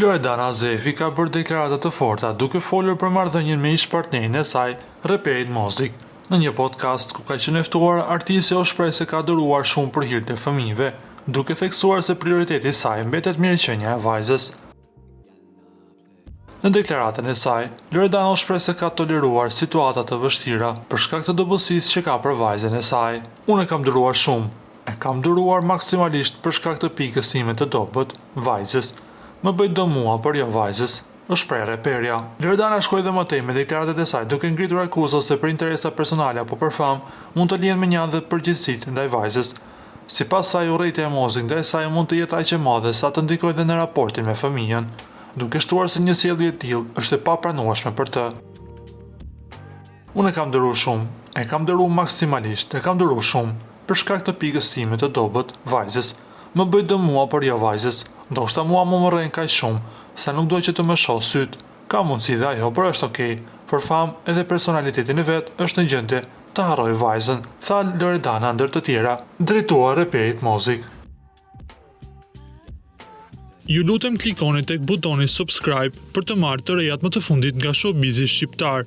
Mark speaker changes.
Speaker 1: Loredana Zefi ka bërë deklarata të forta duke folur për marrëdhënien me ish-partnerin e saj, reperin Mozzik. Në një podcast ku ka qenë e ftuar, artistja u shpreh se ka duruar shumë për hir të fëmijëve, duke theksuar se prioriteti i saj mbetet mirëqenia e vajzës. Në deklaratën e saj, Loredana u shpreh se ka toleruar situata të vështira për shkak të dobësisë që ka për vajzën e saj. Unë e kam duruar shumë. E kam duruar maksimalisht për shkak të pikës sime të dobët, vajzës. Më bëj dëm mua, por jo vajzës, u shpreh reperja. Loredana shkoi dhe më tej me deklaratat e saj duke ngritur akuza se për interesa personale apo për famë mund të lihen mënjanë dhe përgjegjësitë ndaj vajzës. Sipas saj, urrejtja e Mozzik ndaj saj mund të jetë aq e madhe sa të ndikojë dhe në raportin me fëmijën, duke shtuar se një sjellje e tillë është e papranueshme për të. Unë e kam duru shumë, e kam duru maksimalisht, e kam duru shumë, për shkak të pikës sime të dobët, vajzës. Më bëj dëm mua, por jo vajzës. Ndoshta mua më urren kaq shumë, sa nuk do që të më shohë sytë. Ka mundësi dhe ajo, por është okej. Për famë, edhe personalitetin e vet është në gjendje ta harrojë vajzën, tha Loredana ndër të tjera, drejtuar reperit Mozzik.
Speaker 2: Ju lutem klikoni tek butoni subscribe për të marrë të rejat më të fundit nga showbizi shqiptar.